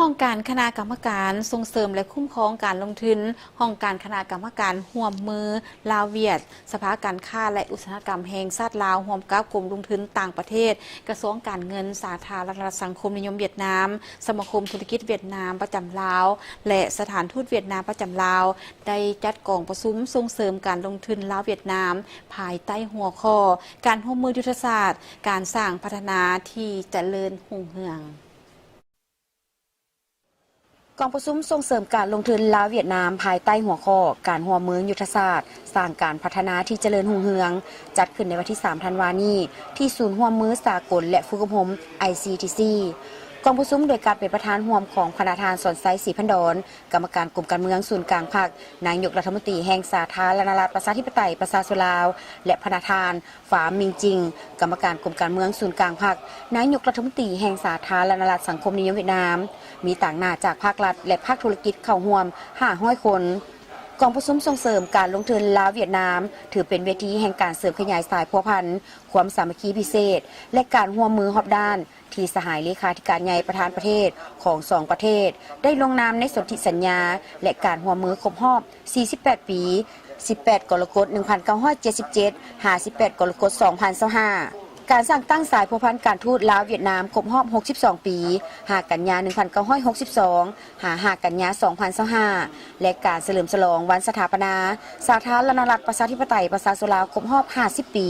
ຫ້ອງການຄະນະກຳມະການສົ່ງເສີມ ແລະ ຄຸ້ມຄອງການລົງທຶນ, ຫ້ອງການຄະນະກຳມະການຮ່ວມມືລາວ-ຫວຽດ, ສະພາການຄ້າ ແລະ ອຸດສາຫະກຳແຫ່ງຊາດລາວ ຮ່ວມກັບກົມລົງທຶນຕ່າງປະເທດ, ກະຊວງການເງິນສາທາລະນະລັດສັງຄົມນິຍົມຫວຽດນາມ, ສະມາຄົມທຸລະກິດຫວຽດນາມປະຈຳລາວ ແລະ ສະຖານທູດຫວຽດນາມປະຈຳລາວ ໄດ້ຈັດກອງປະຊຸມສົ່ງເສີມການລົງທຶນລາວ-ຫວຽດນາມ ພາຍໃຕ້ຫົວຂໍ້ ການຮ່ວມມືຍຸດທະສາດ ການສ້າງພັດທະນາທີ່ຈະເລີນຮຸ່ງເຮືອງ. ກອງປະຊຸມສົ່ງເສີມການລົງທຶນລາວ-ຫວຽດນາມ ພາຍໃຕ້ຫົວຂໍ້ ການຮ່ວມມືຍຸດທະສາດ ສ້າງການພັດທະນາທີ່ຈະເລີນຮຸ່ງເຮືອງ ຈັດຂຶ້ນໃນວັນທີສາມທັນວານີ້ ທີ່ສູນຮ່ວມມືສາກົນ ແລະ ຝຶກອົບຮົມ ໄອຊີທີຊີ. ກອງປະຊຸມໂດຍການເປັນປະທານຮ່ວມຂອງພະນະທ່ານ ສອນໄຊ ສີພັນດອນ ກຳມະການກົມການເມືອງສູນກາງພັກ, ນາຍົກລັດຖະມົນຕີແຫ່ງສາທາລະນະລັດປະຊາທິປະໄຕປະຊາຊົນລາວ ແລະ ພະນະທ່ານ ຟາມມິງຈິງ ກຳມະການກົມການເມືອງສູນກາງພັກ, ນາຍົກລັດຖະມົນຕີແຫ່ງສາທາລະນະລັດສັງຄົມນິຍົມຫວຽດນາມ, ມີຕາງໜ້າຈາກພາກລັດ ແລະ ພາກທຸລະກິດເຂົ້າຮ່ວມຫ້າຮ້ອຍຄົນ. ກອງປະຊຸມສົ່ງເສີມການລົງທຶນລາວ-ຫວຽດນາມ ຖືເປັນເວທີແຫ່ງການເສີມຂະຫຍາຍສາຍພົວພັນ, ຄວາມສາມັກຄີພິເສດ ແລະ ການຮ່ວມມືຮອບດ້ານ ທີ່ສະຫາຍເລຂາທິການໃຫຍ່ປະທານປະເທດຂອງສອງປະເທດ ໄດ້ລົງນາມໃນສົນທິສັນຍາ ແລະ ການຮ່ວມມືຄົບຮອບສີ່ສິບແປດປີ ສິບແປດກໍລະກົດໜຶ່ງພັນເກົ້າຮ້ອຍເຈັດສິບເຈັດ ຫາ ສິບແປດກໍລະກົດສອງພັນຊາວຫ້າ, ການສ້າງຕັ້ງສາຍພົວພັນການທູດລາວ-ຫວຽດນາມຄົບຮອບຫົກສິບສອງປີ ຫ້າກັນຍາໜຶ່ງພັນເກົ້າຮ້ອຍຫົກສິບສອງ ຫາ ຫ້າກັນຍາສອງພັນຊາວຫ້າ ແລະ ການສະເຫຼີມສະຫຼອງວັນສະຖາປະນາສາທາລະນະລັດປະຊາທິປະໄຕປະຊາຊົນລາວຄົບຮອບຫ້າສິບປີ.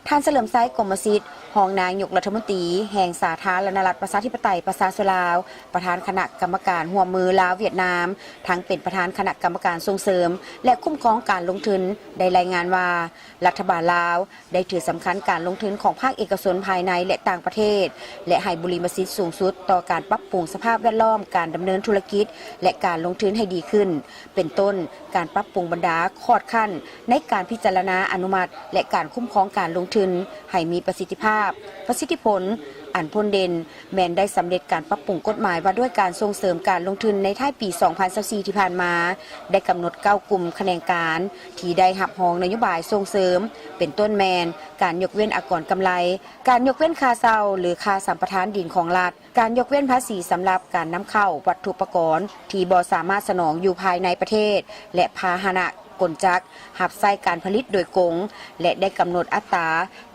ທ່ານ ສະເຫຼີມໄຊ ກົມມະສິດ ຮອງນາຍົກລັດຖະມົນຕີແຫ່ງສາທາລະນະລັດປະຊາທິປະໄຕປະຊາຊົນລາວ, ປະທານຄະນະກຳມະການຮ່ວມມືລາວ-ຫວຽດນາມ, ທັງເປັນປະທານຄະນະກຳມະການສົ່ງເສີມ ແລະ ຄຸ້ມຄອງການລົງທຶນ ໄດ້ລາຍງານວ່າ ລັດຖະບານລາວໄດ້ຖືສຳຄັນການລົງທຶນຂອງພາກເອກະຊົນພາຍໃນ ແລະ ຕ່າງປະເທດ ແລະ ໃຫ້ບຸລິມະສິດສູງສຸດຕໍ່ການປັບປຸງສະພາບແວດລ້ອມການດຳເນີນທຸລະກິດ ແລະ ການລົງທຶນໃຫ້ດີຂຶ້ນ, ເປັນຕົ້ນ ການປັບປຸງບັນດາຂອດຂັ້ນໃນການພິຈາລະນາອະນຸມັດ ແລະ ການຄຸ້ມຄອງການລົງທຶນໃຫ້ມີປະສິດທິພາບ, ປະສິດທິຜົນ, ອັນພົ້ນເດັ່ນແມ່ນໄດ້ສຳເລັດການປັບປຸງກົດໝາຍວ່າດ້ວຍການສົ່ງເສີມການລົງທຶນໃນທ້າຍປີສອງພັນຊາວສີ່ທີ່ຜ່ານມາ, ໄດ້ກຳນົດເກົ້າກຸ່ມຂະແໜງການທີ່ໄດ້ຮັບຮອງນະໂຍບາຍສົ່ງເສີມ, ເປັນຕົ້ນແມ່ນ ການຍົກເວັ້ນອາກອນກຳໄລ, ການຍົກເວັ້ນຄ່າເຊົ່າ ຫຼື ຄ່າສຳປະທານດິນຂອງລັດ, ການຍົກເວັ້ນພາສີສຳລັບການນຳເຂົ້າວັດຖຸປະກອນທີ່ບໍ່ສາມາດສະໜອງຢູ່ພາຍໃນປະເທດ ແລະ ພາຫະນະກົນຈັກຮັບໃຊ້ການຜະລິດໂດຍກົງ ແລະ ໄດ້ກຳນົດອັດຕາ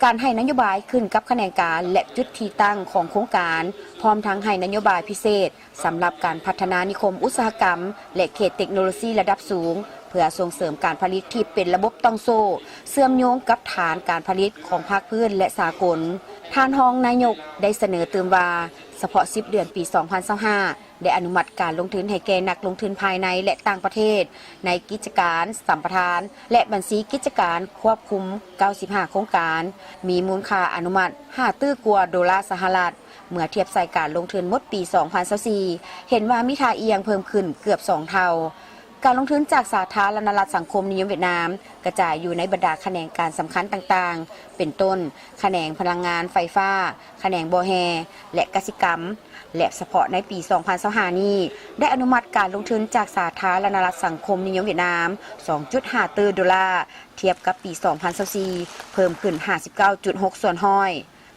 ການໃຫ້ນະໂຍບາຍຂຶ້ນກັບຂະແໜງການ ແລະ ຈຸດທີ່ຕັ້ງຂອງໂຄງການ, ພ້ອມທັງໃຫ້ນະໂຍບາຍພິເສດສຳລັບການພັດທະນານິຄົມອຸດສາຫະກຳ ແລະ ເຂດເຕັກໂນໂລຊີລະດັບສູງ ເພື່ອສົ່ງເສີມການຜະລິດທີ່ເປັນລະບົບຕ່ອງໂສ້ ເຊື່ອມໂຍງກັບຖານການຜະລິດຂອງພາກພື້ນ ແລະ ສາກົນ. ທ່ານຮອງນາຍົກໄດ້ສະເໜີຕື່ມວ່າ ສະເພາະສິບເດືອນປີສອງພັນຊາວຫ້າ ໄດ້ອະນຸມັດການລົງທຶນໃຫ້ແກ່ນັກລົງທຶນພາຍໃນ ແລະ ຕ່າງປະເທດ ໃນກິດຈະການສຳປະທານ ແລະ ບັນຊີກິດຈະການຄວບຄຸມເກົ້າສິບຫ້າໂຄງການ, ມີມູນຄ່າອະນຸມັດຫ້າຕື້ກວ່າໂດລາສະຫະລັດ. ເມື່ອທຽບໃສ່ການລົງທຶນໝົດປີສອງພັນຊາວສີ່ ເຫັນວ່າມີທ່າອ່ຽງເພີ່ມຂຶ້ນເກືອບສອງເທົ່າ. ການລົງທຶນຈາກສາທາລະນະລັດສັງຄົມນິຍົມຫວຽດນາມ ກະຈາຍຢູ່ໃນບັນດາຂະແໜງການສຳຄັນຕ່າງໆ ເປັນຕົ້ນ ຂະແໜງພະລັງງານໄຟຟ້າ, ຂະແໜງບໍ່ແຮ່ ແລະ ກະສິກຳ ແລະ ສະເພາະໃນປີສອງພັນຊາວຫ້ານີ້ ໄດ້ອະນຸມັດການລົງທຶນຈາກສາທາລະນະລັດສັງຄົມນິຍົມຫວຽດນາມສອງຈຸດຫ້າຕື້ໂດລາ, ທຽບກັບປີສອງພັນຊາວສີ່ ເພີ່ມຂຶ້ນຫ້າສິບເກົ້າຈຸດຫົກສ່ວນຮ້ອຍ.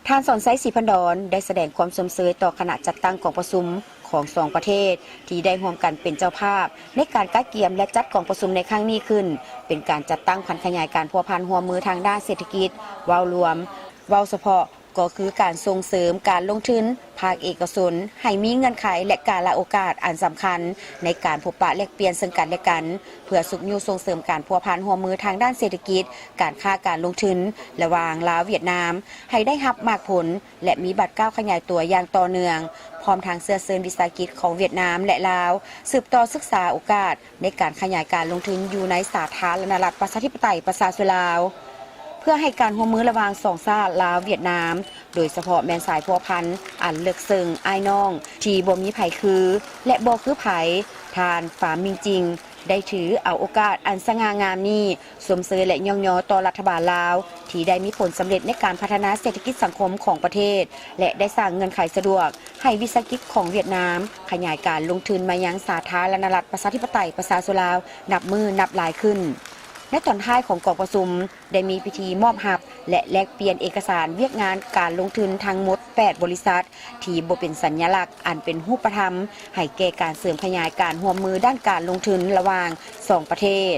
ທ່ານ ສອນໄຊ ສີພັນດອນ ໄດ້ສະແດງຄວາມຊົມເຊີຍຕໍ່ຄະນະຈັດຕັ້ງກອງປະຊຸມຂອງສອງປະເທດ ທີ່ໄດ້ຮ່ວມກັນເປັນເຈົ້າພາບໃນການກະກຽມ ແລະ ຈັດກອງປະຊຸມໃນຄັ້ງນີ້ຂຶ້ນ ເປັນການຈັດຕັ້ງຜັນຂະຫຍາຍການພົວພັນຮ່ວມມືທາງດ້ານເສດຖະກິດເວົ້າລວມ, ເວົ້າສະເພາະກໍຄືການສົ່ງເສີມການລົງທຶນພາກເອກະຊົນໃຫ້ມີເງື່ອນໄຂ ແລະ ກາລະໂອກາດອັນສຳຄັນໃນການພົບປະແລກປ່ຽນເຊິ່ງກັນ ແລະ ກັນ ເພື່ອຊຸກຍູ້ສົ່ງເສີມການພົວພັນຮ່ວມມືທາງດ້ານເສດຖະກິດ, ການຄ້າການລົງທຶນ ລະຫວ່າງລາວ-ຫວຽດນາມ ໃຫ້ໄດ້ຮັບໝາກຜົນ ແລະ ມີບາດກ້າວຂະຫຍາຍຕົວຢ່າງຕໍ່ເນື່ອງ, ພ້ອມທັງເຊື້ອເຊີນວິສາຫະກິດຂອງຫວຽດນາມ ແລະ ລາວ ສືບຕໍ່ສຶກສາໂອກາດໃນການຂະຫຍາຍການລົງທຶນຢູ່ໃນສາທາລະນະລັດປະຊາທິປະໄຕປະຊາຊົນລາວ, ເພື່ອໃຫ້ການຮ່ວມມືລະຫວ່າງສອງຊາດລາວ-ຫວຽດນາມ ໂດຍສະເພາະແມ່ນສາຍພົວພັນອັນເລິກເຊິ່ງອ້າຍນ້ອງທີ່ບໍ່ມີໃຜຄື ແລະ ບໍ່ຄືໃຜ, ທ່ານ ຟາມມິງຈິງ ໄດ້ຖືເອົາໂອກາດອັນສະຫງ່າງາມນີ້ ຊົມເຊີຍ ແລະ ຍ້ອງຍໍຕໍ່ລັດຖະບານລາວ ທີ່ໄດ້ມີຜົນສຳເລັດໃນການພັດທະນາເສດຖະກິດສັງຄົມຂອງປະເທດ ແລະ ໄດ້ສ້າງເງື່ອນໄຂສະດວກໃຫ້ວິສາຫະກິດຂອງຫວຽດນາມ ຂະຫຍາຍການລົງທຶນມາຍັງສາທາລະນະລັດປະຊາທິປະໄຕປະຊາຊົນລາວ ນັບມື້ນັບຫຼາຍຂຶ້ນ. ໃນຕອນທ້າຍຂອງກອງປະຊຸມ ໄດ້ມີພິທີມອບຮັບ ແລະ ແລກປ່ຽນເອກະສານວຽກງານການລົງທຶນທັງໝົດ ແປດ ບໍລິສັດ ທີ່ບໍ່ເປັນສັນຍະລັກອັນເປັນຮູບປະທຳ ໃຫ້ແກ່ການເສີມຂະຫຍາຍການຮ່ວມມືດ້ານການລົງທຶນລະຫວ່າງສອງປະເທດ.